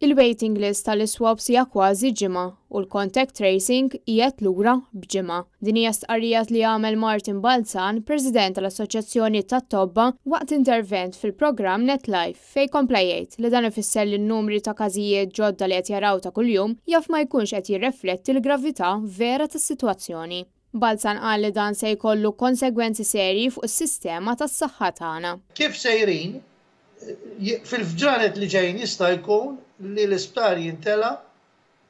Il-waiting list tal-iswabs hija kważi ġimgħa u l-contact tracing qiegħed lura b'ġimgħa. Din hija stqarrija li għamel Martin Balzan, President tal-Assoċjazzjoni tat-Tobba, waqt intervent fil-programm Net Live fejn kompla jgħid li dan ifisser li n-numri ta' każijiet ġodda li qed jaraw ta' kuljum jaf ma jkunx qed jirrefletti l-gravità vera tas-sitwazzjoni. Balzan qal li dan se jkollu konsegwenzi serji fuq is-sistema tas-saħħa tagħna. Kif sejrin, fil-ġranet li ġejjin jista' jkun li l-isptar jintela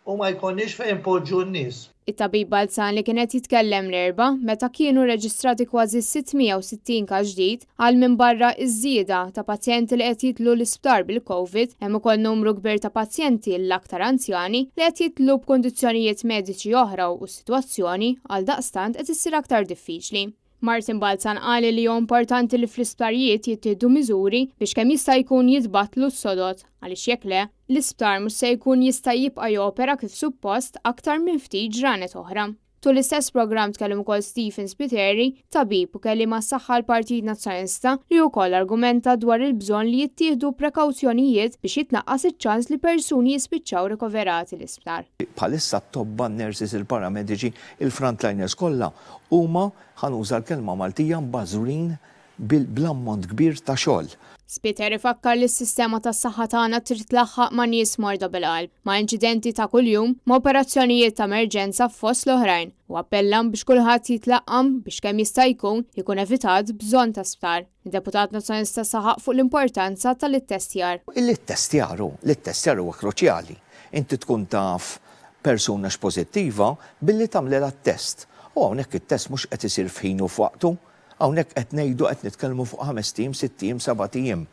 u ma jkollniex fejn inpoġġu n-nies. It-tabib Balzan, li kien qed jitkellem l-Erbgħa meta kienu rreġistrati kważi 660 każ ġdid, qal minbarra ż-żieda ta' pazjenti li qed jidħlu l-isptar bil-Covid, hemm ukoll numru kbir ta' pazjenti, l-aktar anzjani, li qed jidħlu b'kundizzjonijiet mediċi oħra u s-sitwazzjoni għaldaqstant qed issir aktar diffiċli. Martin Balzan qal li hu importanti li fl-isptarijiet jittieħdu miżuri biex kemm jista' jkun jitbattlu s-sodod għaliex jekk le, l-isptar mhux se jkun jista' jibqa' jopera kif suppost aktar minn ftit ġranet oħra. Tul l-istess programm tkellem ukoll Stephen Spiteri, tabib u kelliem għas-saħħa għall-Partit Nazzjonalista, li wkoll argumenta dwar il-bżonn li jittieħdu prekawzjonijiet biex jitnaqqas iċ-ċans li persuni jispiċċaw rikoverati l-isptar. Bħalissa t-tobba, n-nurses, il-paramediċi, il-frontliners kollha huma, ħa nuża l-kelma Maltija, mbażwrin bl-ammont kbir ta' xogħol. Spiteri fakkar li s-sistema tas-saħħa tagħna trid tlaħħaq ma' nies morda bil-qalb, ma' inċidenti ta' kuljum, ma' operazzjonijiet ta' emerġenza fost l-oħrajn u appella biex kulħadd jitlaqqam biex kemm jista' jkun ikun evitat bżonn ta' sptar. Id-deputat Nazzjonalista saħaq fuq l-importanza tal-ittestjar. L-ittestjar hu, l-ittestjar huwa kruċjali. Inti tkun taf persuna x'pożittiva billi tagħmlilha t-test. U hawnhekk it-test mhux qed isir f'ħinu u f'waqtu. Hawnhekk qed ngħidu qed nitkellmu fuq ħamest ijiem, sitt ijiem, sebat ijiem.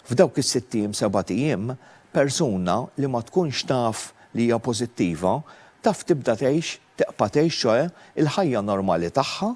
F'dawk is-sitt ijiem, sebat ijiem, persuna li ma tkunx taf li hija pożittiva taf tibda tgħix Tibqa' tgħix, ċoe, il-ħajja normali tagħha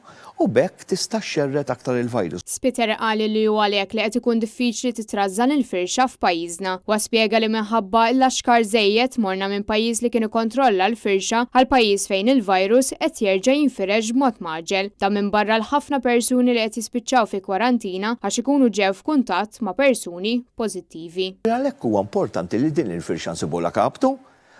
u b'hekk tista' xxerred aktar il-virus. Spiteri qal li hu għalhekk li qed ikun diffiċli titrażżan il-firxa f'pajjiżna. Huwa spjega li minħabba l-laxkar żejjed morna minn pajjiż li kien ikkontrolla l-firxa għal pajjiż fejn il-virus qed jerġa' jinfirex b'mod mgħaġġel. Dan minbarra l-ħafna persuni li qed jispiċċaw fi kwarantina għax ikunu ġew f'kuntatt ma' persuni pożittivi. Għalhekk huwa importanti li din il-firxa nsibulha kaptu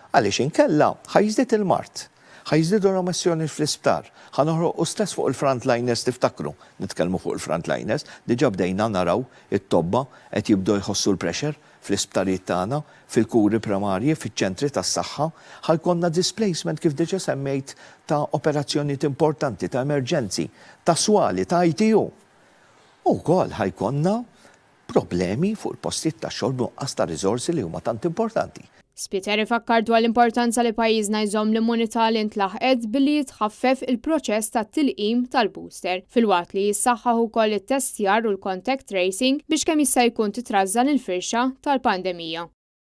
Għaliex inkella ħa jiżdied il-mard, ħa jiżdiedu l-omissjonijiet fl-isptar, ħa noħroqu stress fuq il-frontliners tiftakru, nitkellmu fuq il-frontliners, diġà bdejna naraw it-tobba qed jibdew jħossu l-pressure fl-isptarijiet tagħna, fil-kuri primarji, fiċ-ċentri tas-saħħa, ħa jkollna displacement kif diġà semmejt ta' operazzjonijiet importanti, ta' emerġenzi, ta' swali, ta' ITU. U wkoll ħa jkollna problemi fuq il-postijiet tax-xogħol b'nuqqas ta' riżorsi li huma tant importanti. Spiteri fakkar dwar l-importanza li pajjiżna jżomm l-immunità li ntlaħqet billi jitħaffef il-proċess tat-tilqim tal-booster, filwaqt li jissaħħaħ ukoll it-testjar u l-contact tracing biex kemm jista' jkun titrażżan il-firxa tal-pandemija.